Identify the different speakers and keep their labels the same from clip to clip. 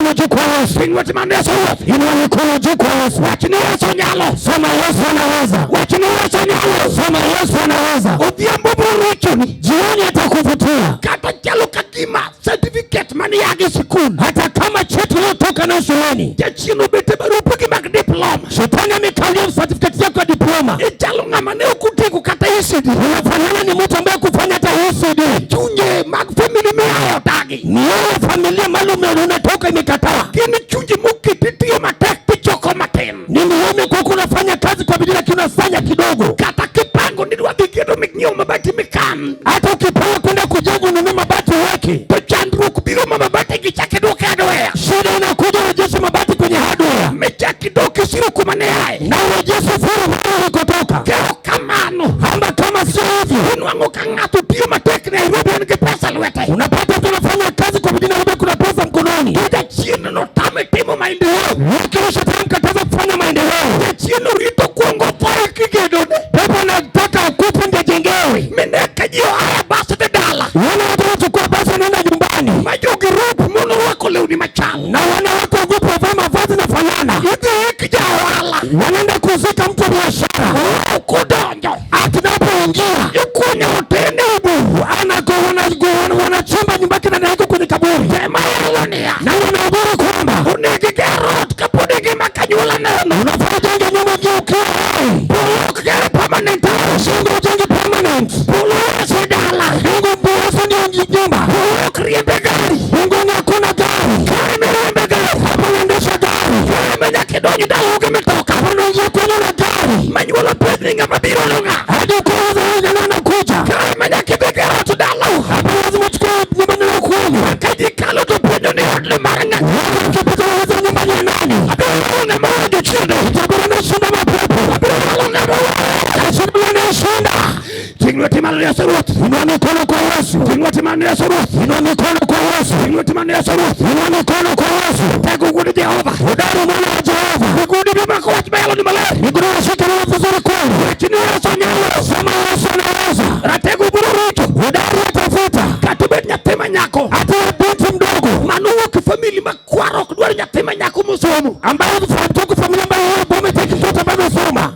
Speaker 1: mikono juu kwa Yesu.
Speaker 2: Ting lweti malo ne Yesu Ruoth.
Speaker 1: Inua mikono juu kwa Yesu.
Speaker 2: Wach ni Yesu nyalo.
Speaker 1: Sema Yesu anaweza.
Speaker 2: Wach ni Yesu nyalo.
Speaker 1: Sema Yesu anaweza.
Speaker 2: Odhiambo biro rochoni.
Speaker 1: Jioni atakuvutia.
Speaker 2: Kata chalo ka gima certificate mane yagi sikul.
Speaker 1: Hata kama cheti uliotoka nayo shuleni.
Speaker 2: Jachien obet e barupegi mag diploma.
Speaker 1: Shetani amekalia certificate yako ya diploma.
Speaker 2: Ichalo ng'ama ne ok otieko kata ECD.
Speaker 1: Unafanana ni mtu ambaye kufanya hata ECD.
Speaker 2: Chunje mag family miaye odagi.
Speaker 1: Ni wewe familia maalum unatoka imekataa.
Speaker 2: Gin chunje moketi tiyo matek tichoko matin.
Speaker 1: Ni wewe kwa unafanya kazi kwa bidii lakini unasanya kidogo.
Speaker 2: Kata kipango ni dwa dhi gedo ming'iew mabati mikan.
Speaker 1: Hata ukipanga kwenda kujenga ununue mabati uweke.
Speaker 2: To chandruok biro ma mabati gi chak idwoko e hardware.
Speaker 1: Shida inakuja urejeshe mabati kwenye hardware.
Speaker 2: Michak idok isiro kuma ne aye.
Speaker 1: Na urejeshe furu mahali ulikotoka.
Speaker 2: Erokamano.
Speaker 1: Amba kama sio hivyo.
Speaker 2: Inwang'o ka ng'ato tiyo matek Nairobi en gi pesa lwete.
Speaker 1: Unapata mtu anafanya kazi kwa bidii Nairobi kuna pesa mkononi.
Speaker 2: To jachien notame timo maendeleo.
Speaker 1: Lakini shetani mkataza kufanya maendeleo.
Speaker 2: Jachien orito kuongo tho kigedone.
Speaker 1: Pepo anataka ukufe ndio ajengewe.
Speaker 2: Mine ka ji oa e bas dhi dala.
Speaker 1: Wale watu wanachukua basi wanaenda nyumbani.
Speaker 2: Ma jogi rop mono rwako lewni machal.
Speaker 1: Na wanawake wagopa wavae mavazi yanafanana.
Speaker 2: Idhi ik ja ohala.
Speaker 1: Wanaenda kuzika mtu wa biashara.
Speaker 2: Kodonjo.
Speaker 1: Atinapoingia
Speaker 2: Ikunyo otene e bur.
Speaker 1: Wanachimba nyumba yake na ndani yake kwenye kaburi.
Speaker 2: Tema yalo niya.
Speaker 1: Na wanahubiri kwamba
Speaker 2: Onego iger ot kapod ingima ka anyuola neno.
Speaker 1: Unafaa ujenge nyumba ukiwa hai.
Speaker 2: Polo ok ger permanent house.
Speaker 1: Mungu ujenge permanent.
Speaker 2: Polo Yesu dala.
Speaker 1: Mungu Yesu ndio nyumba.
Speaker 2: Polo ok riembe gari.
Speaker 1: Mungu hakuna gari.
Speaker 2: Kare miriembe gari.
Speaker 1: Hapa unaendesha gari.
Speaker 2: Kare ma nyaka idonj dalau gi mitoka.
Speaker 1: Hapa unaingia kwenye na gari.
Speaker 2: Manyuola penj ni ng'ama biro no ng'a.
Speaker 1: Hadi ukoo wa anakuja.
Speaker 2: Kare ma nyaka idhi ger ot dalau.
Speaker 1: Hapa lazima uchukue nyumba na kwenu.
Speaker 2: Ka ji kalo to penjo ni odni mar ng'a.
Speaker 1: Ukipita unauliza nyumba ni ya nani?
Speaker 2: Abiro yalo ng'ama oweyo jochiende.
Speaker 1: Itakuwa unashinda mapepo.
Speaker 2: Abiro yalo ng'ama oweyo.
Speaker 1: Tashinda anayeshinda.
Speaker 2: Ting lweti malo ne Yesu Ruoth.
Speaker 1: Inua mikono kwa Yesu.
Speaker 2: Ting lweti malo ne Yesu Ruoth.
Speaker 1: Inua mikono kwa Yesu.
Speaker 2: Ting lweti malo ne Yesu Ruoth.
Speaker 1: Inua mikono kwa Yesu.
Speaker 2: Tego wuod Jehova.
Speaker 1: Hodari mwana wa Jehova.
Speaker 2: Miguu mimako wach mayalo ni maler.
Speaker 1: Miguu nashika roho vizuri kweli.
Speaker 2: Wach ni Yesu nyalo.
Speaker 1: Sema Yesu anaweza.
Speaker 2: Ratego biro rucho.
Speaker 1: Hodari atafuta.
Speaker 2: Kata obed nyathi ma nyako.
Speaker 1: Hata binti mdogo
Speaker 2: Mano wuok e family ma kwaro ok dwar nyathi ma nyako mosomo.
Speaker 1: ambaye kutoka familia ambayo wewe umetaki mtoto ambaye amesoma.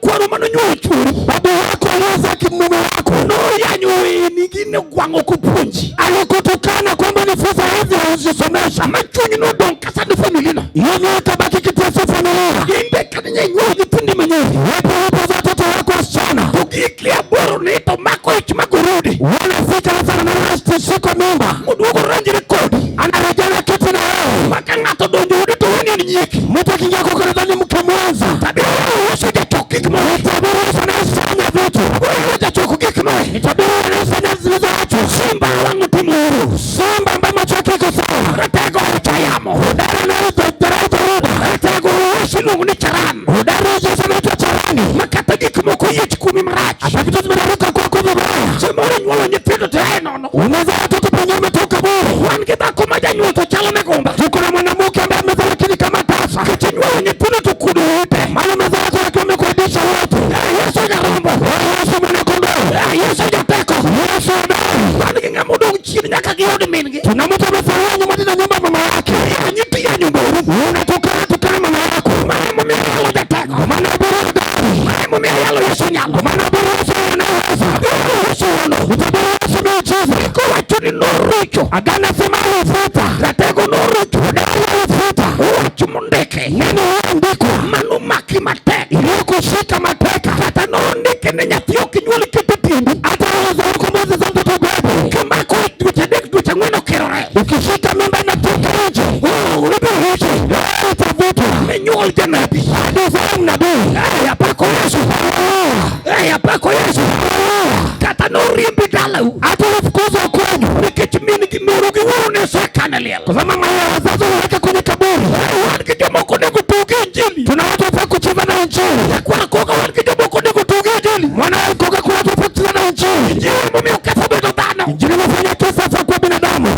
Speaker 2: Kwaro mano nyuolo chuori.
Speaker 1: Babu wako aliweza kimume wako.
Speaker 2: Noyanyo weni gi nogwang'o kopuonji.
Speaker 1: Alikutukana kwamba ni fursa hizi huzisomesha.
Speaker 2: Ma chuny nodong' kasando family no.
Speaker 1: Hiyo ndio itabaki kitesa familia.
Speaker 2: In be kata inya nyuolo nyithindi manyiri.
Speaker 1: Wapo wapo za watoto wako wasichana.
Speaker 2: To gik aboro ni to mako ich magorudi.
Speaker 1: Wanafika sasa na wanashika mimba.
Speaker 2: Moduogo ranjre kodi.
Speaker 1: Anarejea na kiti na wewe.
Speaker 2: Ma ka ng'ato donjo odi to weni en nyieki.
Speaker 1: Mtu akiingia kwako anadhani mke mwenza.
Speaker 2: Tabiro Yesu jachok gik mowe.
Speaker 1: Tabiri Yesu anayefanya vitu.
Speaker 2: Abiro jachok gik mowe.
Speaker 1: Tabiri anayefanya zilizoachwa.
Speaker 2: Simba wang' otimo uru.
Speaker 1: Simba ambaye macho yake iko sawa.
Speaker 2: Ratego ocha yamo.
Speaker 1: Hodari anayedharau dhoruba.
Speaker 2: Ratego Yesu iluongo ni charan.
Speaker 1: Hodari Yesu anaitwa charani.
Speaker 2: Ma kata gik moko oyiech kuomi marach.
Speaker 1: Hata vitu zimeraruka kwako vibaya.
Speaker 2: Samoro inyuolo nyithindo to ae nono.
Speaker 1: Umezaa watoto penye umetoka bure.
Speaker 2: Wan gi dhako ma janyuol to chalo migumba.
Speaker 1: Tuko na mwanamke ambaye amezaa lakini kama tasa.
Speaker 2: Nikech inyuolo nyithindo to kuodo ute.
Speaker 1: Maana umezaa watoto wakiwa wamekodisha wote.
Speaker 2: Yesu nyarombo.
Speaker 1: Yesu mwana kondoo.
Speaker 2: Yesu jateko.
Speaker 1: Yesu hodari.
Speaker 2: Wan gi ng'ama odong' chien nyaka gi od min gi.
Speaker 1: Tuna mtu amesalia nyuma na nyumba ya mama yake.
Speaker 2: Yanyi to iyanyo meru.
Speaker 1: Unatukana tukana mama yako.
Speaker 2: Mano emomiyo ayalo jateko.
Speaker 1: Maana bure hodari.
Speaker 2: Mano emomiyo ayalo Yesu nyalo.
Speaker 1: Maana bure Yesu anaweza.
Speaker 2: Abiro Yesu ono.
Speaker 1: Utabiri Yesu miujiza.
Speaker 2: Kowacho ni norucho.
Speaker 1: Agano sema alifuta.
Speaker 2: Ratego norucho.
Speaker 1: Hodari alifuta.
Speaker 2: Wach mondike.
Speaker 1: Neno iliyoandikwa
Speaker 2: Mano maki matek.
Speaker 1: iliyokushika mateka.
Speaker 2: Kata nondike ni nyathi ok nyuol kete tiendi.
Speaker 1: Hata uwezo mwezi za mtoto bebe.
Speaker 2: Kimako ich dweche 3 dweche 4 okirore.
Speaker 1: Ukishika mimba inatoka nje.
Speaker 2: Oh, ibiro ruche.
Speaker 1: Wewe utavutwa.
Speaker 2: Minyuol janabi.
Speaker 1: Hadi uzae nabii.
Speaker 2: Apako Yesu. Apako Yesu. Kata noriembi dalau.
Speaker 1: Hata ulifukuzwa kwenu.
Speaker 2: Nikech min gi meru gi wuoru ne osekano e liel.
Speaker 1: Kwa sababu mama ya wazazi waliweka kwenye kaburi.
Speaker 2: Wan gi jomoko onego tugi injili.
Speaker 1: Tuna watu wafaa kucheza na injili.
Speaker 2: Nyakwar koka wan gi jomoko onego tugi injili.
Speaker 1: Mwana wa koka kuna watu wafaa kucheza na injili.
Speaker 2: Injili emomiyo ketho bedo dhano.
Speaker 1: Injili imefanya kesa sasa kuwa binadamu.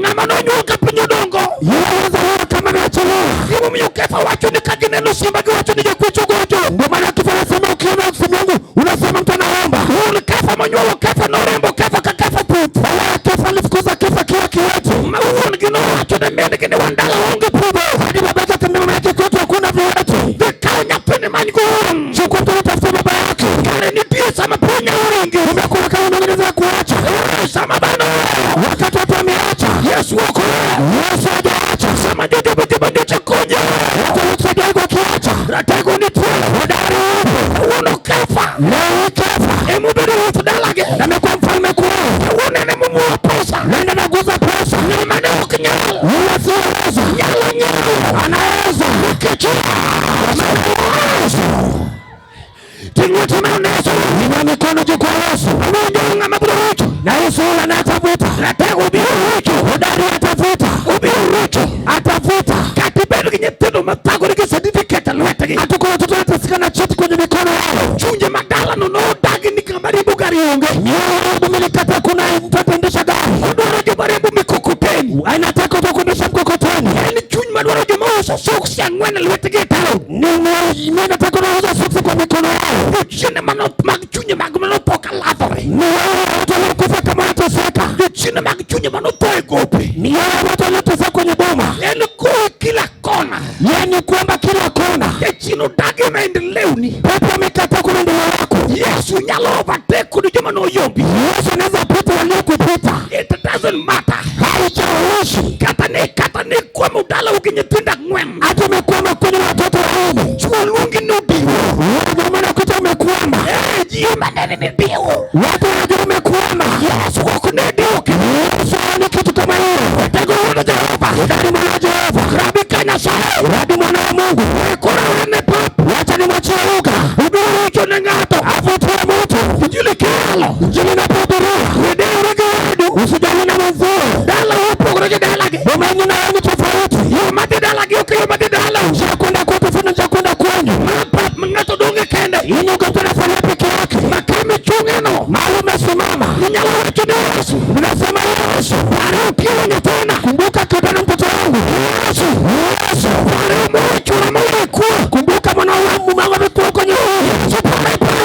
Speaker 2: Ng'ama nonyuol ka piny odongo.
Speaker 1: Yule aliyezaliwa kama amechelewa.
Speaker 2: Gimomiyo Kefa wacho ni ka gineno simba giwacho ni jakwecho gocho.
Speaker 1: Ndio maana Kefa anasema ukiona simu yangu unasema mtu anaomba.
Speaker 2: Un Kefa monyuolo Kefa norembo Kefa ka Kefa puth.
Speaker 1: Wala Kefa alifukuza Kefa kiwa kiwete.
Speaker 2: Ma wuon gi nowacho ne min gi ni wan dala onge pudho.
Speaker 1: Hadi babake akamwambia mama yake, kwetu hakuna viwete.
Speaker 2: Dhi kaw nyathini many go wuon.
Speaker 1: Chukua mtoto, tafuta baba yake.
Speaker 2: Kare nitie sama piny oringi.
Speaker 1: Kumbe kuna kama mwingine za kuacha.
Speaker 2: Sama dhano oweyo.
Speaker 1: Wakati watu wameacha,
Speaker 2: Yesu ok oweyo.
Speaker 1: Yesu hajaacha.
Speaker 2: Sama jojobojobojoche konyo oweyo.
Speaker 1: Watu waliokusaidia wakiacha,
Speaker 2: Ratego nitie.
Speaker 1: hodari upo.
Speaker 2: Kawuono Kefa.
Speaker 1: Leo hii Kefa
Speaker 2: Emobedo ruoth dalagi.
Speaker 1: amekuwa mfalme kwao.
Speaker 2: Kawuono en emomulo pesa.
Speaker 1: Nenda naguza pesa,
Speaker 2: Ng'ama ne ok nyal.
Speaker 1: yule asiyeweza
Speaker 2: Nyalo nyalo.
Speaker 1: anaweza.
Speaker 2: Nikech Yesu. Ting' lweti malo ne Yesu.
Speaker 1: Inua mikono juu kwa Yesu,
Speaker 2: Awinjo ng'ama biro rucho.
Speaker 1: Na Yesu yule anatafuta.
Speaker 2: Ratego biro rucho.
Speaker 1: Hodari atafuta,
Speaker 2: Obiro rucho.
Speaker 1: Atafuta.
Speaker 2: Kata ibed gi nyithindo mathagore gi certificate e lwetgi.
Speaker 1: Hata kuna watoto wanateseka na cheti kwenye mikono yao.
Speaker 2: Chunje mag dalano nodagi ni ng'ama riembo gari onge.
Speaker 1: Mioyo yao imelikata, kuna mtu ataendesha gari.
Speaker 2: Odwaro joma riembo mikokoteni.
Speaker 1: Anataka watu wa kuendesha mkokoteni.
Speaker 2: En chuny madwaro joma uso soksi ang'wen e lwetgi e town.
Speaker 1: Ni mioyo inataka wanauza soksi kwa mikono yao.
Speaker 2: Jochiende mag chunje mag manotho kalathore.
Speaker 1: Mioyo ya watu waliokufa kama wanateseka.
Speaker 2: Jochiende mag chunje manotho e gope.
Speaker 1: Mioyo ya watu walioteseka kwenye boma.
Speaker 2: En gowi kila kona.
Speaker 1: Yaani kwamba kila kona
Speaker 2: Jachien odagi maendeleoni.
Speaker 1: Pepo amekataa kuendelea wako.
Speaker 2: Yesu nyalo overtake kod joma noyombi.
Speaker 1: Yesu anaweza pita waliokupita.
Speaker 2: It doesn't matter.
Speaker 1: Haijalishi
Speaker 2: Kata ne kwamo dalau gi nyithindo ang'wen.
Speaker 1: Hata umekwama kwenye watoto wanne.
Speaker 2: Chuo luongi nodiwo.
Speaker 1: Ndio maana kuta umekwama.
Speaker 2: Ji manene ni diwo.
Speaker 1: Watu wanajua umekwama.
Speaker 2: Yesu ok ne diwo.
Speaker 1: Yesu haoni kitu kama hiyo.
Speaker 2: Tego wuon Jehova.
Speaker 1: Hodari mwana wa Jehova.
Speaker 2: Rabi ka Nyasaye.
Speaker 1: Rabi mwana wa Mungu.
Speaker 2: Koro wene pap.
Speaker 1: Wacha nimwachie uga.
Speaker 2: Ubiro rucho ne ng'ato.
Speaker 1: Avutie mtu.
Speaker 2: Injili kalo.
Speaker 1: Injili inapohubiriwa.
Speaker 2: Wedewre gi wedu.
Speaker 1: Usijali na mwenzio.
Speaker 2: Dala opogore gi dalagi.
Speaker 1: Boma yenu na yenu tofauti.
Speaker 2: Yo madhi dalagi ok yo madhi dalau.
Speaker 1: Njia kwenda kwetu tofauti na njia kwenda kwenyu.
Speaker 2: Ma pap ma ng'ato dong' kende.
Speaker 1: Hii ni uga mtu anafanya peke yake.
Speaker 2: Ma kama ichung'e no.
Speaker 1: Mahali umesimama.
Speaker 2: Inyalo wacho ni Yesu.
Speaker 1: Unasema Yesu.
Speaker 2: Pare otieno nyathina.
Speaker 1: Kumbuka kidona mtoto wangu.
Speaker 2: Yesu.
Speaker 1: Yesu.
Speaker 2: Pare omochuna moyekuo.
Speaker 1: Kumbuka mwana wangu mume wangu amekuwa kwenye
Speaker 2: Yesu pare pare.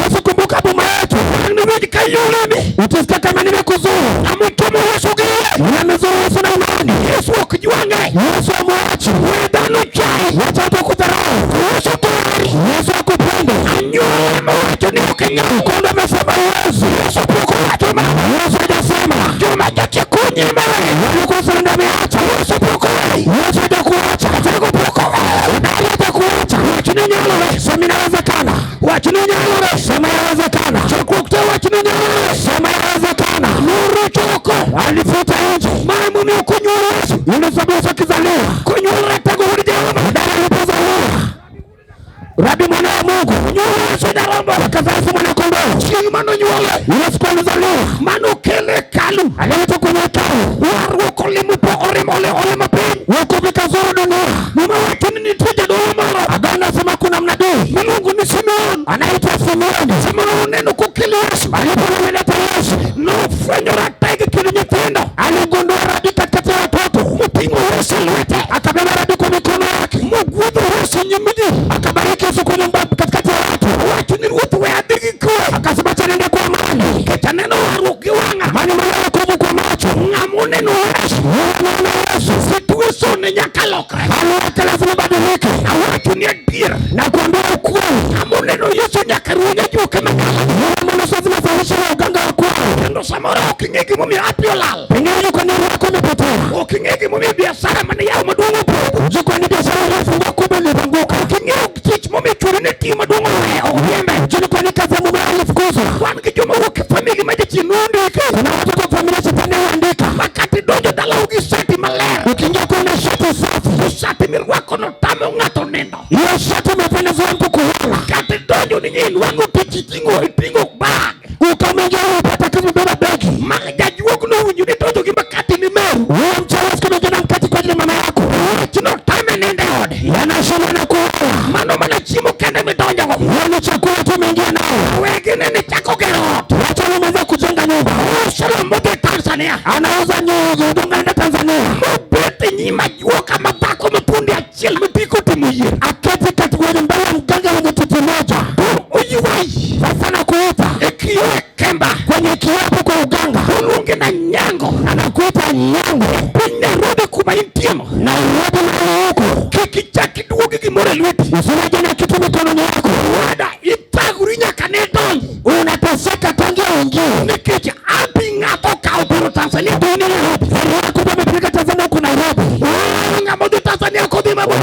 Speaker 1: Yesu kumbuka boma yetu.
Speaker 2: Niwinj ka yuleni.
Speaker 1: Utasikia kama nimekuzuru.
Speaker 2: Amochomo Yesu gi yie.
Speaker 1: Nimezuru Yesu na imani.
Speaker 2: Yesu ok jwang'e.
Speaker 1: Yesu amwachi.
Speaker 2: We dhano chayi.
Speaker 1: Wacha watu kudharau.
Speaker 2: Yesu oheri.
Speaker 1: Yesu akupende.
Speaker 2: Anyuola mowacho ni ok inyal.
Speaker 1: Mkondo amesema Yesu.
Speaker 2: Yesu pok owacho mano.
Speaker 1: Yesu hajasema.
Speaker 2: Joma joche konyi meweyo.
Speaker 1: Waliokuwa ndio ameacha.
Speaker 2: Yesu pok oweyi.
Speaker 1: Yesu hajakuacha.
Speaker 2: Ratego pok oweyo.
Speaker 1: Nani atakuacha?
Speaker 2: Wach ni nyalore.
Speaker 1: Sema inawezekana.
Speaker 2: Wach ni nyalore.
Speaker 1: Sema inawezekana.
Speaker 2: Chokruok te wach ni nyalore.
Speaker 1: Sema inawezekana.
Speaker 2: Norucho oko.
Speaker 1: Alifuta nje.
Speaker 2: Ma emomiyo konyuol Yesu.
Speaker 1: Yule sababu Yesu akizaliwa.
Speaker 2: Konyuol ratego wuod Jehova.
Speaker 1: Hodari alipozaliwa. Rabi mwana wa Mungu.
Speaker 2: Onyuol Yesu nyarombo.
Speaker 1: Wakazaa Yesu mwana kondoo.
Speaker 2: Chieng' manonyuole.
Speaker 1: Yule siku alizaliwa.
Speaker 2: Manokele e hekalu.
Speaker 1: Aliletwa kwenye hekalu.
Speaker 2: Warruok olimo olimo piny.
Speaker 1: Wokovu ikazuru dunia.
Speaker 2: Muma wacho ni nitie jadolo moro.
Speaker 1: Agano nasema kuna mnabii
Speaker 2: miluongo ni Simeon.
Speaker 1: Anaitwa Simeoni.
Speaker 2: Simeon oneno kokelo Yesu.
Speaker 1: Alipomleta Yesu.
Speaker 2: Nofwenyo ratego e kind nyithindo.
Speaker 1: Aligundua rabi katikati ya watoto.
Speaker 2: Moting'o Yesu e lwete.
Speaker 1: Akabeba rabi kwa mikono yake.
Speaker 2: Mogwedho Yesu e nyim ji.
Speaker 1: Akabariki Yesu kwenye katikati ya watu.
Speaker 2: Owacho ni ruoth we adhi gi kwe.
Speaker 1: Akasema acha niende kwa amani.
Speaker 2: Nikech aneno warruok gi wang'a.
Speaker 1: Maana nimeona wokovu kwa macho.
Speaker 2: Ng'ama oneno Yesu.
Speaker 1: Yeye anaona Yesu.
Speaker 2: Situation ne nyaka lokre.
Speaker 1: Hali yake lazima ibadilike.
Speaker 2: Awacho ni adier.
Speaker 1: Nakuambia ukweli.
Speaker 2: Ng'ama oneno Yesu nyaka ruo nyajuoke makalo.
Speaker 1: Yeye anaona Yesu lazima asawishe na uganga wa kwao.
Speaker 2: Kendo samoro ok ing'e gimomiyo hapi olal.
Speaker 1: Pengine yuko nini yako imepotea.
Speaker 2: Ok ing'e gimomiyo biashara mane yawo maduong' opodho.
Speaker 1: Hujui kwa nini biashara iliyofungua kumbe ilianguka.
Speaker 2: Ok ing'eyo tich momiyo chuori ne tiyo maduong' oweyo oriembe.
Speaker 1: Hujui kwa nini kazi ya mume alifukuzwa.
Speaker 2: Wan gi joma wuok e famili ma jachien nondike.
Speaker 1: Kuna watu kwa familia shetani huandika.
Speaker 2: Makati donjo dalau gi sati maler.
Speaker 1: Ukiingia kwa na shati safi.
Speaker 2: To sati mirwako no tamo ng'ato nindo.
Speaker 1: Hiyo shati umependezwa mtu kuona.
Speaker 2: Kati donjo ni nwang'o tich iting'o bag.
Speaker 1: Ukamwingia upata kitu beba begi.
Speaker 2: Ma jajuok nowinjo ni donjo gi makati ni meru.
Speaker 1: Wewe mchawi usiku na mkate kwa ajili ya mama yako.
Speaker 2: Wachno tame nindo e ode.
Speaker 1: Yanashindwa na kuoa.
Speaker 2: Mano mana chiemo kende midonjogo.
Speaker 1: Hiyo ni chakula tu umeingia nao.
Speaker 2: Wegine ni chako gero ot.
Speaker 1: Wacha wameanza kujenga nyumba.
Speaker 2: Uso modhi Tanzania.
Speaker 1: Anauza nyumba udongo anaenda Tanzania.
Speaker 2: Mobet e nyim ajuoka madhako mapundi achiel mipiko timo yier.
Speaker 1: Aketi katika mbele ya mganga mwenye titi moja.
Speaker 2: Oywayi.
Speaker 1: Sasa nakuita.
Speaker 2: E kio e kemba.
Speaker 1: Kwenye kiapo kwa uganga.
Speaker 2: Oluonge na nyango.
Speaker 1: Anakuita nyango.
Speaker 2: Piny Nairobi kuma intieno.
Speaker 1: Na Nairobi mahali huko.
Speaker 2: Kik ichak iduogi gimoro e lweti.
Speaker 1: Usirejee na kitu mikononi yako.
Speaker 2: Wada ithagori nyaka ne donji.
Speaker 1: Unateseka tangia uingie.
Speaker 2: Nikech abi ng'ato okawo biro Tanzania to in e Nairobi.
Speaker 1: Heri yako wamepeleka Tanzania huko Nairobi.
Speaker 2: Oh, ng'ama odhi Tanzania ok odhi mabor.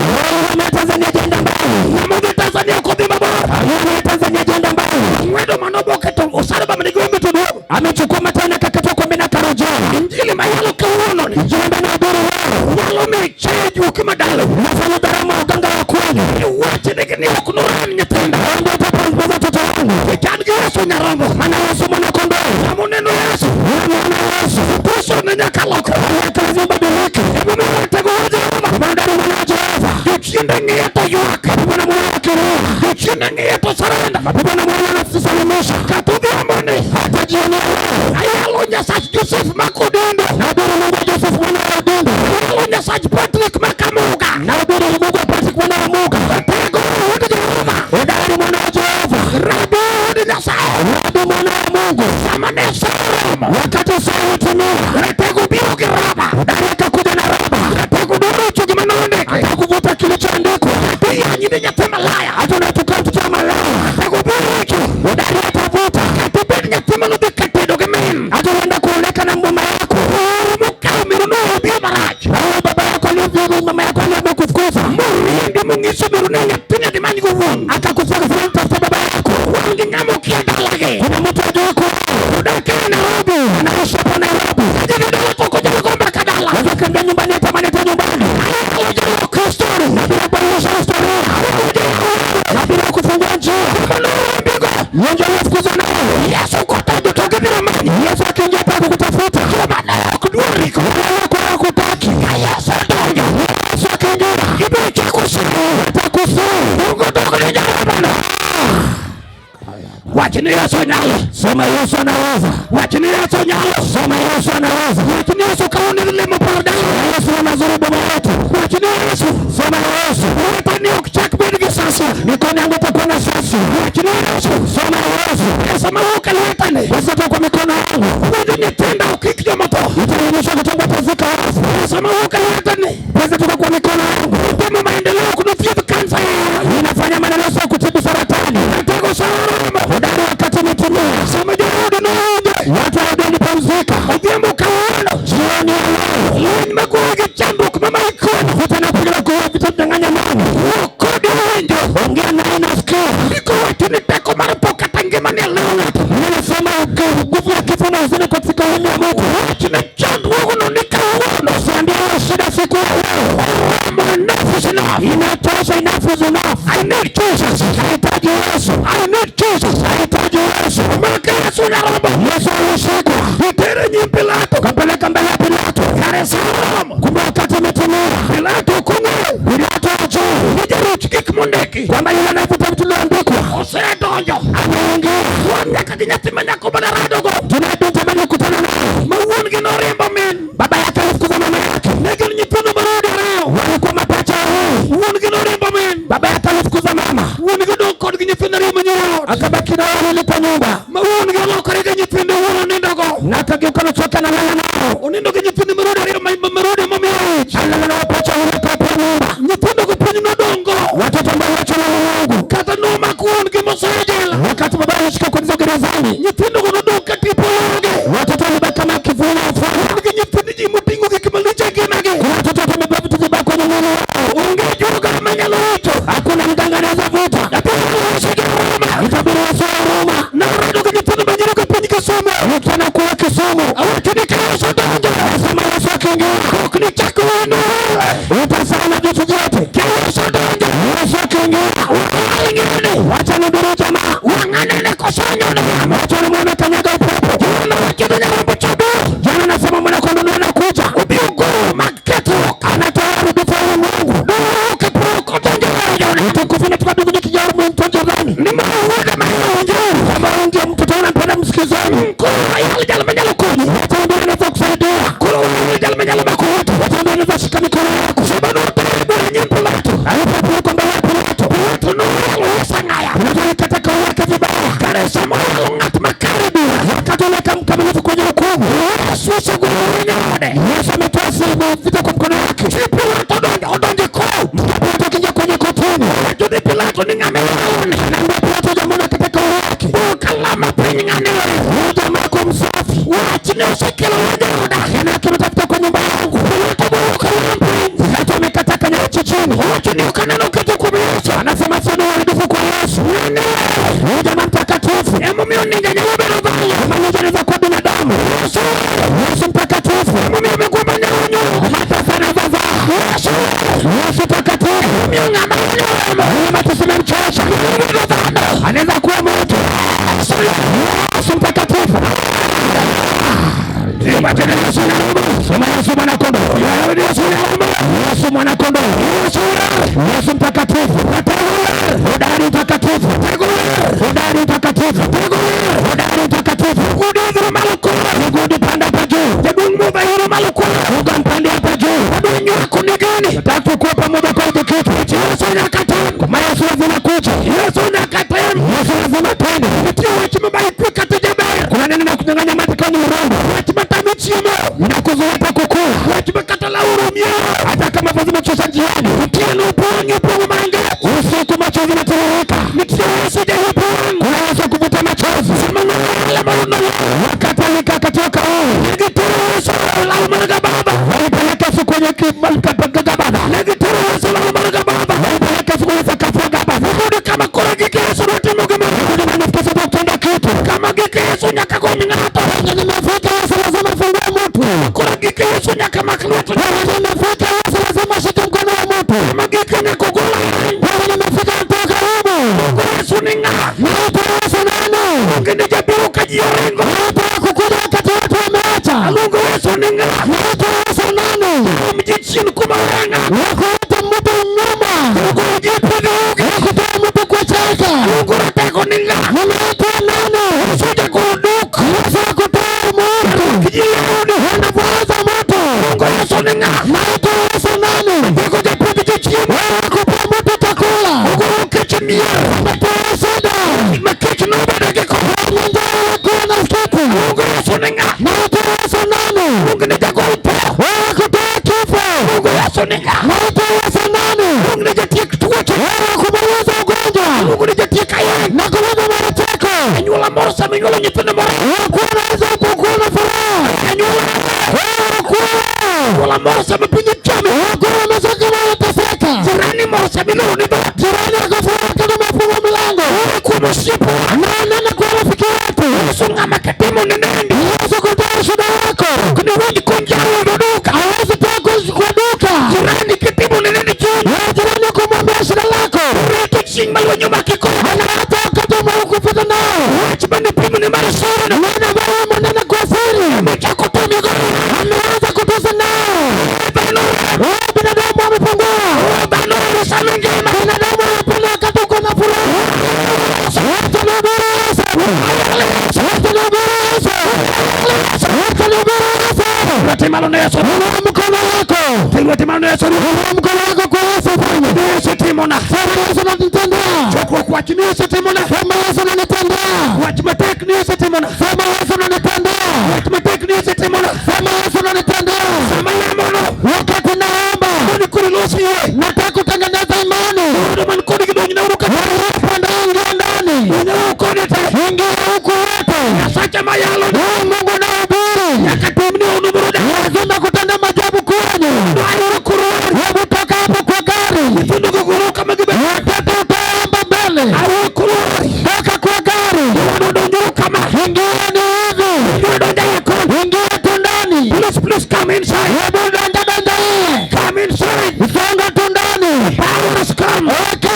Speaker 1: Wewe Tanzania jenda mbali.
Speaker 2: Ng'ama odhi Tanzania ok odhi mabor.
Speaker 1: Wewe Tanzania jenda mbali.
Speaker 2: Ng'wedo manoboke to osaraba manigi ombe to duogo.
Speaker 1: Amechukua matawi na kakatwa kwa mena karojea.
Speaker 2: Injili mayalo kawuono ni
Speaker 1: Injili ambayo inahubiri leo.
Speaker 2: nyalo miyo ichayo juoki madalo.
Speaker 1: Nafanya gharama ya uganga wa kweli.
Speaker 2: Iwachnegi ni ok noran nyithinda.
Speaker 1: Ndio utapompoza mtoto wangu.
Speaker 2: Nikech an gi Yesu nyarombo.
Speaker 1: Maana Yesu mwana kondoo.
Speaker 2: Sama uneno Yesu,
Speaker 1: Wewe mwana Yesu.
Speaker 2: tuso ne nyaka lokre.
Speaker 1: Hali lazima ibadilike.
Speaker 2: Emomiyo ratego wuod Jehova.
Speaker 1: Maana mwana wa Jehova.
Speaker 2: Jochiende ng'iye to ywak.
Speaker 1: Mapepo na mwana wa kiroho.
Speaker 2: Jochiende ng'iye to surrender.
Speaker 1: Mapepo na mwana anasalimisha.
Speaker 2: Kata odhiambo ni
Speaker 1: Hata jioni ya leo.
Speaker 2: ayalo Nyasach Joseph Makodendo.
Speaker 1: Nahubiri Mungu wa Joseph mwana wa Odinga.
Speaker 2: Ayalo Nyasach Patrick Makamuga.
Speaker 1: Nahubiri Mungu wa Patrick mwana wa Muga.
Speaker 2: Ratego wuod Jehova.
Speaker 1: Hodari mwana wa Jehova.
Speaker 2: Rabi wuod Nyasaye.
Speaker 1: Rabi mwana wa Mungu.
Speaker 2: Sama ne soromo.
Speaker 1: Wakati saa hutimia.
Speaker 2: Ratego biro gi raba.
Speaker 1: Hodari akakuja na raba.
Speaker 2: Ratego dwa rucho gima nondiki.
Speaker 1: Atakuvuta kilichoandikwa.
Speaker 2: Iyanyi ni nyathi malaya.
Speaker 1: Hata unatukana mtoto wa malaya.
Speaker 2: Ratego biro rucho.
Speaker 1: Hodari atavuta.
Speaker 2: Kata obed nyathi manodhi ka tedo gi min.
Speaker 1: Hata uenda kuoleka na mama yako.
Speaker 2: Oro mokawo miru noobiro marach.
Speaker 1: Wewe baba yako alivyo mama yako aliyekufukuza.
Speaker 2: Moriembi mong'iso miru ni nyathini dhi many go wuon.
Speaker 1: Akakufukuza fulani tafuta baba yako.
Speaker 2: Wan gi ng'ama okia dalagi.
Speaker 1: Kuna mtu hajui kwao.
Speaker 2: Odak e Nairobi.
Speaker 1: Anaishi hapa Nairobi.
Speaker 2: Seche gi dala to ok onyal go mbaka dala.
Speaker 1: Watu wakiambia nyumbani atamani hata nyumbani.
Speaker 2: Ayalo jolok story.
Speaker 1: Na bila kubadilisha historia. Na bila kufungua njia.
Speaker 2: Manorombigo.
Speaker 1: Yeye aliyefukuzwa naye.
Speaker 2: Yesu kotonjo to gibiro manyi.
Speaker 1: Yesu akiingia hapa kukutafuta.
Speaker 2: Joma ne ok dwar ko.
Speaker 1: Wale wako hawakutaki.
Speaker 2: Ka Yesu odonjo.
Speaker 1: Yesu akiingia.
Speaker 2: Gibiro chako suru.
Speaker 1: Watakusuru.
Speaker 2: Mungu dok ne jarabano. Wach ni Yesu nyalo.
Speaker 1: Sema Yesu anaweza.
Speaker 2: Wach ni Yesu nyalo.
Speaker 1: Sema Yesu anaweza.
Speaker 2: Wach ni Yesu kawuono idhi limo par dala.
Speaker 1: Yesu anazuru boma yetu.
Speaker 2: Wach ni Yesu.
Speaker 1: Sema Yesu.
Speaker 2: Lweta ni ok chak bed gi sasa.
Speaker 1: Mikono yangu itakuwa na sasa.
Speaker 2: Wach ni Yesu.
Speaker 1: Sema Yesu.
Speaker 2: Pesa mawuok e lweta ni.
Speaker 1: Pesa toka kwa mikono yangu.
Speaker 2: Puonjo nyithinda ok kik joma tho.
Speaker 1: Itaelimisha watoto watazika wafu.
Speaker 2: Pesa mawuok e lweta ni.
Speaker 1: Pesa toka kwa mikono yangu.
Speaker 2: Timo maendeleo ok nothiedh kansa.
Speaker 1: Inafanya maendeleo sio kutibu saratani.
Speaker 2: Ratego sa oromo.
Speaker 1: Hodari wakati umetimia.
Speaker 2: Sama joode noonge.
Speaker 1: Watu walipumzika.
Speaker 2: Odhiambo kawuono.
Speaker 1: Jioni ya leo.
Speaker 2: Lweny magoyo gi chandruok ma maikono.
Speaker 1: Vita inapiga kwa vita mdanganya nani?
Speaker 2: Wuo kode winjo.
Speaker 1: Ongea naye nasikia.
Speaker 2: Ndiko wacho ni teko mar tho kata ngimani e lew ng'ato.
Speaker 1: Ninasema nguvu ya kifo na huzuni katika ulimi wa mtu.
Speaker 2: Wach ne chandruogno ni kawuono.
Speaker 1: Usiambie hiyo shida siku ya leo.
Speaker 2: Oromo enough is enough.
Speaker 1: Inatosha, enough is enough.
Speaker 2: I need Jesus.
Speaker 1: Nahitaji Yesu.
Speaker 2: I need Jesus.
Speaker 1: Nahitaji Yesu.
Speaker 2: Maka Yesu nyarombo.
Speaker 1: Yesu alishikwa.
Speaker 2: Itere nyim Pilato.
Speaker 1: Kapeleka mbele ya Pilato.
Speaker 2: Kare sa oromo.
Speaker 1: Kumbe wakati umetimia.
Speaker 2: Pilato ok ong'eyo.
Speaker 1: Pilato hajui
Speaker 2: Ni jaruch gik mondiki.
Speaker 1: kwamba yule anayevuta vitu vilivyoandikwa
Speaker 2: Osedonjo.
Speaker 1: ameingia.
Speaker 2: Wan nyaka gi nyathi ma nyako mane radogo.
Speaker 1: Tunaye binti ambaye nilikutana naye.
Speaker 2: Ma wuon gi noriembo min.
Speaker 1: Baba yake alifukuza mama yake.
Speaker 2: Ne gin nyithindo marode ariyo.
Speaker 1: Walikuwa mapacha wawili.
Speaker 2: Wuon gi noriembo min.
Speaker 1: Baba yake alifukuza mama.
Speaker 2: Wuon gi dong' kodgi nyithindo ariyo manyiri e ot.
Speaker 1: Akabaki na wawili kwa nyumba.
Speaker 2: Ma wuon gi olokore gi nyithindo wuon onindogo.
Speaker 1: Na akageuka nusu yake analala nao.
Speaker 2: Onindo gi nyithindo marode ariyo marode momiyo ich.
Speaker 1: Alala na mapacha wawili kwa nyumba.
Speaker 2: Nyithindo go piny nodongo.
Speaker 1: Watoto ambao wacho na Mungu.
Speaker 2: Kata nomak wuon gi mosoyo jela.
Speaker 1: Wakati baba alishika kuingizwa gerezani,
Speaker 2: Nyithindo go nodong' ka tipo onge.
Speaker 1: watoto walibaki kama kivuli na ufalme.
Speaker 2: Wan gi nyithind ji moting'o gik malich e ngimagi.
Speaker 1: Kuna watoto wamebeba vitu vibaya kwenye mwili wao.
Speaker 2: Onge ajuoga manyalo rucho.
Speaker 1: Hakuna mganga anaweza vuta.
Speaker 2: Abiro loso gi Roma.
Speaker 1: Itabidi Yesu wa Roma.
Speaker 2: Narado gi nyithindo manyiri go piny Kisumu.
Speaker 1: Mchana kuwa Kisumu.
Speaker 2: Awacho ni ka Yesu donjo.
Speaker 1: Nasema Yesu akiingia.
Speaker 2: Ok ni chak wenu.
Speaker 1: Utasahau na vitu vyote.
Speaker 2: Ka Yesu donjo.
Speaker 1: Yesu akiingia.
Speaker 2: Wawal ng'ene.
Speaker 1: Wacha nihubiri jamaa.
Speaker 2: Wang'anene kosonyone yamo.
Speaker 1: Wacha nimuone kanyaga upepo.
Speaker 2: Jana wacho ni nyarombo chabiro.
Speaker 1: Jana nasema mwana kondoo anakuja.
Speaker 2: Obiro goro mag kethruok.
Speaker 1: Anatoa uharibifu wa ulimwengu.
Speaker 2: Duoke pok odonjo e Jordan.
Speaker 1: Utukufu unatoka mbinguni kijao mto Jordani.
Speaker 2: Ni ma wuoda ma iwinjo.
Speaker 1: Kama wewe ndiye mtoto unampenda msikizeni.
Speaker 2: Koro ayal jal manyalo konyi.
Speaker 1: Wacha ndio anaweza kusaidia.
Speaker 2: Koro ayal jal manyalo mako lweti.
Speaker 1: Wacha ndio anaweza shika mikono yako.
Speaker 2: Sama notere bure nyim Pilato.
Speaker 1: Alipopelekwa mbele ya Pilato.
Speaker 2: Pilato noyalo Yesu ang'aya.
Speaker 1: Pilato alikata kauli yake vibaya.
Speaker 2: Kare sama oyalo ng'at makare bura.
Speaker 1: Wakati ule mkamilifu kwenye hukumu.
Speaker 2: Yesu osegolo nyaode.
Speaker 1: Yesu ametoa vita kwa mkono wake.
Speaker 2: Chi Pilato
Speaker 1: Yesu takatifu. Mlima tusimemchosha. Anaweza kuwa moto. Yesu mtakatifu. Sema Yesu mwana kondoo. Yesu mwana kondoo. Yesu mtakatifu. Hodari mtakatifu. Hodari mtakatifu. Hodari mtakatifu. Migudi panda hapa juu. Uga mpande hapa juu. Nataka kuwa pamoja kwa hicho kitu. Kwa Yesu lazima kuja. Yesu lazima tende. Kuna neno na kunyang'anya mate kama urongo. Inakuzuia hata kukua. Hata kama vazi mechosha njiani. Usiku machozi yanatiririka. Kuna Yesu kuvuta machozi. Wakati akatoka huyu. Walipeleka Yesu kwenye Gabada. Walipeleka Yesu kwenye sakafu ya Gabada. Kama kutenda kitu. Kwenye nimefika Yesu lazima afungue mtu. Kwenye nimefika Yesu lazima ashike mkono wa mtu. Kwenye nimefika mtu karibu. Naitwa Yesu nani? Naitwa kukuja wakati watu wameacha. Naitwa Yesu nani? Wakuita mtu nyuma. Wakutoa mtu kwa cheka. Nimeitwa nani? Yesu akutoa mtu. Anapoanza moto. Naitwa Yesu nani? Wewe kupea mtu chakula. Umepewa soda. Wenye njaa wakuwa na kitu. Naitwa Yesu nani? Wewe kutoa kifo. Naitwa Yesu nani? Wewe kumaliza ugonjwa na kubeba marateko. Wakuwa naweza kukuwa na furaha. Wewe kuwa wakuwa wamesaka na wanateseka. Jirani akafuraha kama amefunga milango. Na nena kwa rafiki yetu. Yesu kutoa shida yako. Hawezi toa kwa duka. Wewe jirani kumwambia shida lako. Anaacha wakati umekufuata nao. Neno baya maneno kwa siri. Ameanza kutusa nao. Wewe binadamu amepungua. Binadamu anapenda wakati uko na furaha. Wacha nihubiri Yesu. Wacha nihubiri Yesu. Wacha nihubiri Yesu. Inua mkono wako. Inua mkono wako kwa Yesu Bwana. Sema Yesu unanitendea. Sema Yesu unanitendea. Sema Yesu unanitendea. Sema Yesu unanitendea. Wakati naomba, nataka kutengeneza imani. Wewe ingia ndani. Ingia huku wote. Wewe Mungu nahubiri. Lazima kutenda maajabu kwenyu. Hebu toka hapo kwa gari. Watoto utaomba mbele. Toka kwa gari. Ingieni hivi. Ingia tu ndani.
Speaker 2: Please come inside.
Speaker 1: Hebu danda danda hii.
Speaker 2: Come inside.
Speaker 1: Songa tu ndani.
Speaker 2: Power has come.
Speaker 1: Okay,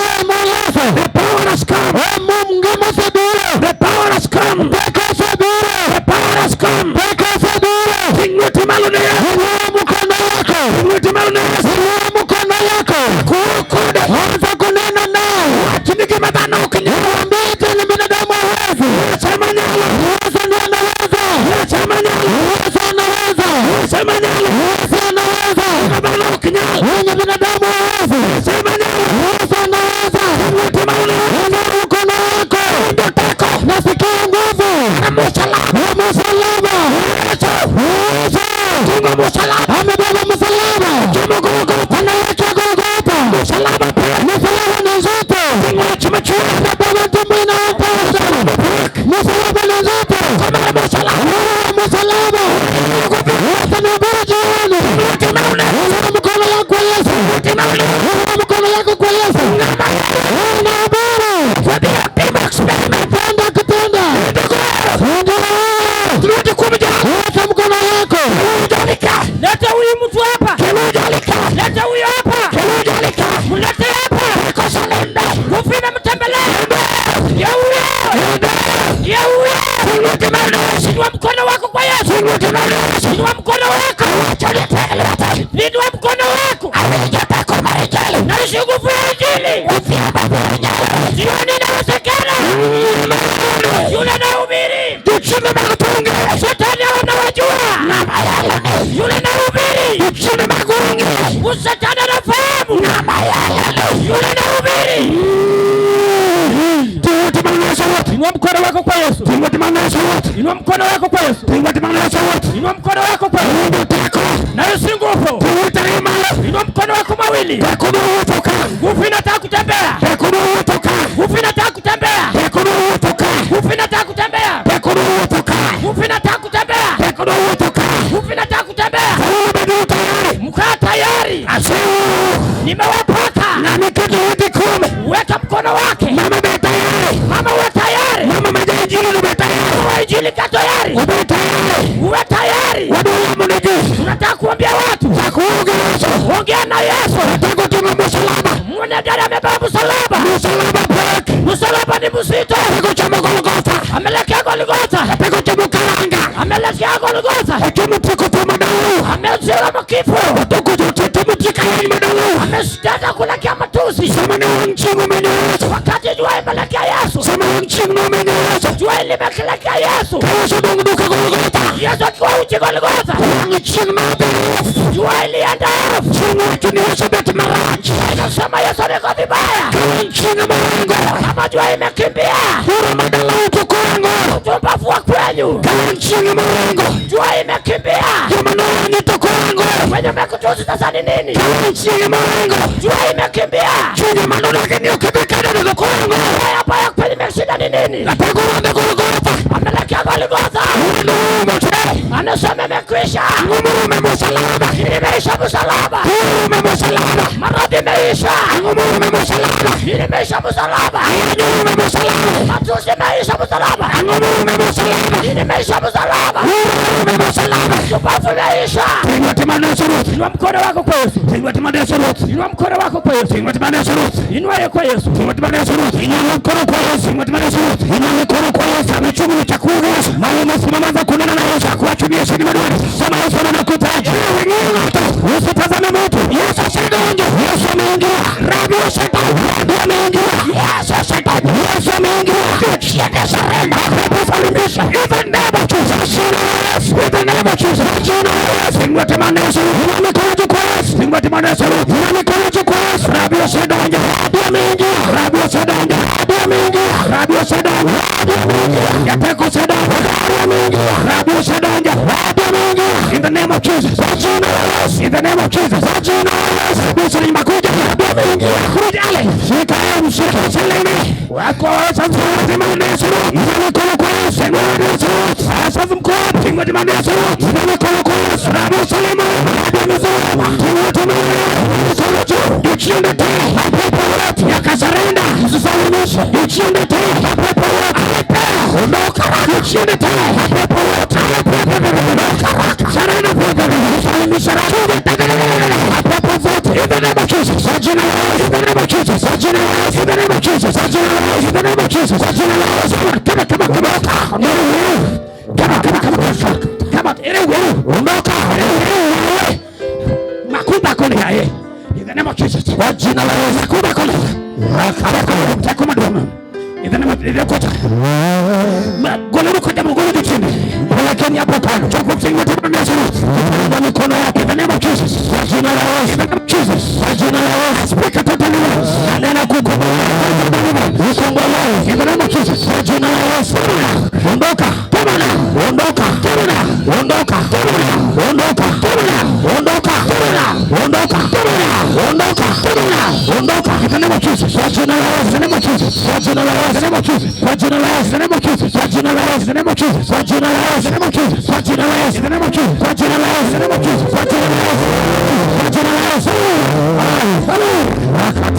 Speaker 1: Yesu.
Speaker 2: The power has come.
Speaker 1: Mungu msabiri.
Speaker 2: The power has come.
Speaker 1: Peka sabiri.
Speaker 2: The power has come.
Speaker 1: Peka sabiri.
Speaker 2: Ingweti malo ne Yesu.
Speaker 1: Inua mkono wako.
Speaker 2: Ingweti malo ne Yesu.
Speaker 1: Inua mkono wako.
Speaker 2: Kuokode.
Speaker 1: Anza kunena nao.
Speaker 2: Wachinige madhana ukinyala.
Speaker 1: Waambie tena binadamu hawezi.
Speaker 2: Sema nyalo.
Speaker 1: Yesu ndiye anaweza.
Speaker 2: Sema nyalo.
Speaker 1: Yesu anaweza.
Speaker 2: Sema nyalo.
Speaker 1: Yesu anaweza.
Speaker 2: Madhana ukinyala.
Speaker 1: Wenye binadamu hawezi.
Speaker 2: Sema nyalo.
Speaker 1: Yesu anaweza.
Speaker 2: Ingweti malo ne Yesu.
Speaker 1: Inua mkono wako.
Speaker 2: Ndoteko.
Speaker 1: Nasikia nguvu.
Speaker 2: Musalaba.
Speaker 1: Ya msalaba.
Speaker 2: Yesu.
Speaker 1: Yesu.
Speaker 2: Tunga musalaba.
Speaker 1: Amebeba msalaba.
Speaker 2: Chuma Golgotha.
Speaker 1: Anaweka Golgotha.
Speaker 2: Musalaba pia.
Speaker 1: Msalaba ni nzito.
Speaker 2: Tunga chuma chuma.
Speaker 1: Amebeba tumbo inayopasha. Msalaba ni nzito.
Speaker 2: Kama musalaba.
Speaker 1: Msalaba. Wote ni bora jioni. Inua mkono wako kwa Yesu. Inua mkono wako kwa Yesu. Unahubiri. Tenda kitenda. Ingia. Weka mkono wako.
Speaker 3: Leta huyu mtu hapa. Leta huyo.
Speaker 2: Nahubiri. Jioni inawezekana. Yule nahubiri. Shetani anawajua. Yule nahubiri. Shetani anafahamu. Yule nahubiri. Inua mkono wako kwa Yesu. Inua mkono wako kwa Yesu. Inua mkono wako kwa Yesu. Na si nguvu. Inua mkono wako mawili. Nguvu inataka kutembea. Nguvu inataka kutembea. Nguvu inataka kutembea. Nguvu inataka kutembea. Nguvu inataka kutembea. Mkaa tayari. Nimewapaka. Weka mkono wake. Mama uwe tayari. Mama wa injili ka tayari. Uwe tayari. Tunataka kuambia watu. Ongea na Yesu. Mwone dada amebeba msalaba. Msalaba ni mzito. Amelekea Golgotha. Amelekea Golgotha. Ameziwa kifo. Ameshtaka kulekea matusi. Wakati jua imelekea Yesu. Jua limekelekea Yesu. Yesu akiwa uchi Golgotha. Jua ilienda off. Inasema Yesu niko vibaya. Kama jua imekimbia. Upumbavu wa kwenyu. Jua imekimbia. Wenye umekutusi sasa ni nini? Jua imekimbia. Haya ya kwenye imeshinda ni nini? Amelekea Golgotha. Anasema imekwisha. Imeisha msalaba. Maradhi imeisha. Imeisha msalaba. Matusi imeisha msalaba. Imeisha msalaba. Upumbavu imeisha. Inua mkono wako kwa Yesu. Inua mkono wako kwa Yesu. Inua kwa Yesu. Inua mkono kwa Yesu. Inua mkono kwa Yesu. Usitazame mtu. Yesu Yesu ameingia. Yesu ameingia. In the name of Jesus. In the name of Jesus. In the name of Jesus. In the name of Jesus. In the name of Jesus. In the name of Jesus. Come on, come on, come on. Come on, come on, come on. Come on. In the name of Jesus. In the name of In the name of Jesus. In the name of Jesus. Speak a total in the name of Jesus. Ondoka. Ondoka. Ondoka. Ondoka. Ondoka. Ondoka. Ondoka. Ondoka. In the name of Jesus. In the name of Jesus. In the name of Jesus. In the name of Jesus. In the name of Jesus. In the name of Jesus. In the name of Jesus. In the name of Jesus.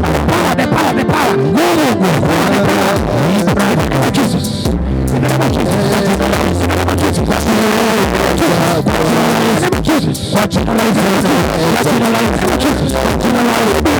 Speaker 2: The power, the power, the power. In the name of Jesus. In the name of Jesus. In the name of Jesus. In the name of Jesus. In the name of Jesus.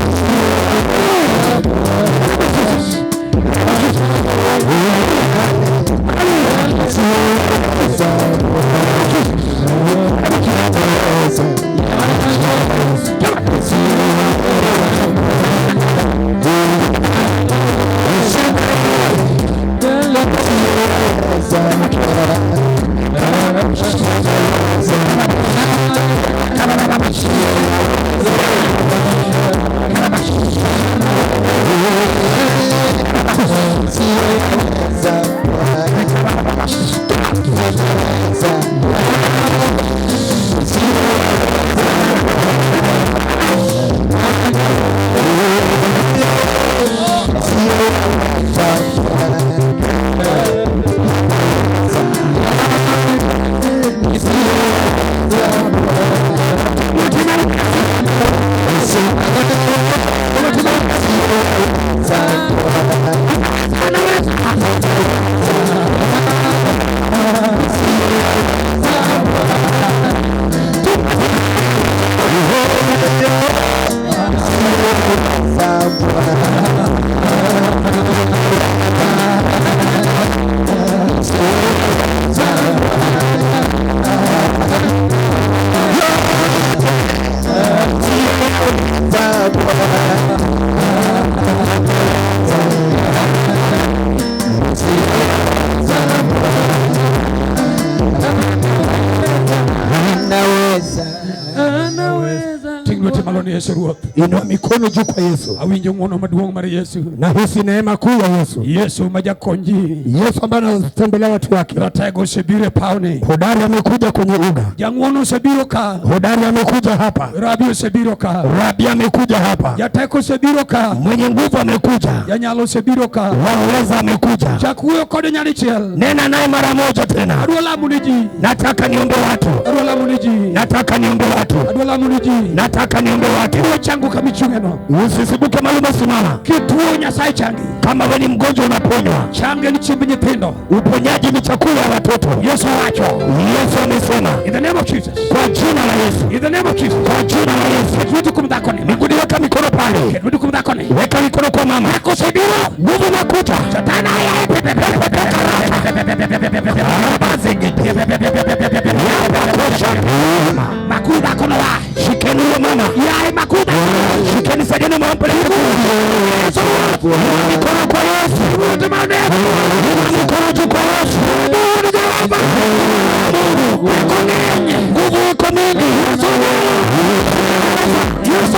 Speaker 3: Ting lweti malo ni Yesu Ruoth.
Speaker 2: Inua mikono juu kwa Yesu.
Speaker 3: Awinjo ng'wono maduong' mar Yesu.
Speaker 2: Nahisi neema kuu ya Yesu.
Speaker 3: Yesu ma jakony ji.
Speaker 2: Yesu ambaye anatembelea watu wake.
Speaker 3: Ratego osebiro e pawni.
Speaker 2: Hodari amekuja kwenye uga.
Speaker 3: Jang'wono osebiro ka.
Speaker 2: Hodari amekuja hapa.
Speaker 3: Rabi osebiro ka.
Speaker 2: Rabi amekuja hapa.
Speaker 3: Jateko osebiro ka.
Speaker 2: Mwenye nguvu amekuja.
Speaker 3: Janyalo osebiro ka.
Speaker 2: Waweza amekuja.
Speaker 3: Chak wuoyo kode nyadichiel.
Speaker 2: Nena naye mara moja tena.
Speaker 3: Adwa lamo ni ji.
Speaker 2: Nataka niombe watu.
Speaker 3: Adwa lamo ni ji.
Speaker 2: Nataka niombe watu.
Speaker 3: Adwa lamo ni ji.
Speaker 2: Nataka niombe watu.
Speaker 3: Kidwa chango kama ichung'eno.
Speaker 2: Usisibuke mahali umesimama.
Speaker 3: Kituo Nyasaye changi.
Speaker 2: Kama wewe ni mgonjwa unaponywa.
Speaker 3: Change ni chiemb nyithindo.
Speaker 2: Uponyaji ni chakula ya watoto.
Speaker 3: Yesu owacho.
Speaker 2: Yesu amesema.
Speaker 3: In the name of Jesus.
Speaker 2: Kwa jina la Yesu.
Speaker 3: In the name of Jesus.
Speaker 2: Kwa jina la Yesu.
Speaker 3: Ket lweti kuom dhakoni.
Speaker 2: Migudi weka mikono pale.
Speaker 3: Ket lweti kuom dhakoni.
Speaker 2: Weka mikono kwa mama.
Speaker 3: Teko osebiro.
Speaker 2: Nguvu inakuja.
Speaker 3: Satan aya. Maku dhakono wa.
Speaker 2: Shikeni huyo mama.
Speaker 3: Yaye maku dhakono.
Speaker 2: Shikeni, saidieni mama mpeleke Yesu. Mikono kwa Yesu. Mikono juu kwa Yesu. Nguvu iko mingi. Yesu.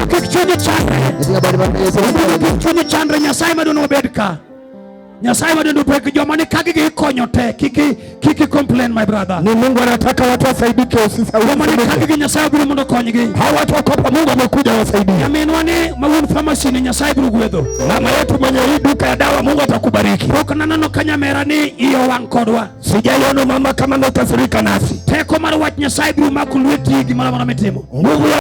Speaker 3: Kik chunyi chandre. Kik chunyi chandre. Nyasaye maduong' obed ka. Nyasaye maduong' obed ka. Joma ni kagi gikonyo te. Kik complain, my brother.
Speaker 2: Ni Mungu anataka watu wasaidike, usisahau.
Speaker 3: Joma ni kagi gi Nyasaye obiro mondo okonygi.
Speaker 2: Hawa watu wako hapa, Mungu amekuja wasaidie.
Speaker 3: Nyaminwa ni ma wuon pharmacy ni Nyasaye biro gwedho.
Speaker 2: Mama yetu mwenye hii duka ya dawa, Mungu atakubariki.
Speaker 3: Pok naneno ka nyamera ni iye owang' kodwa.
Speaker 2: Sijaiona mama kama amekasirika nasi.
Speaker 3: Teko mar wach Nyasaye biro mako lweti gimoro amora mitimo.
Speaker 2: Nguvu ya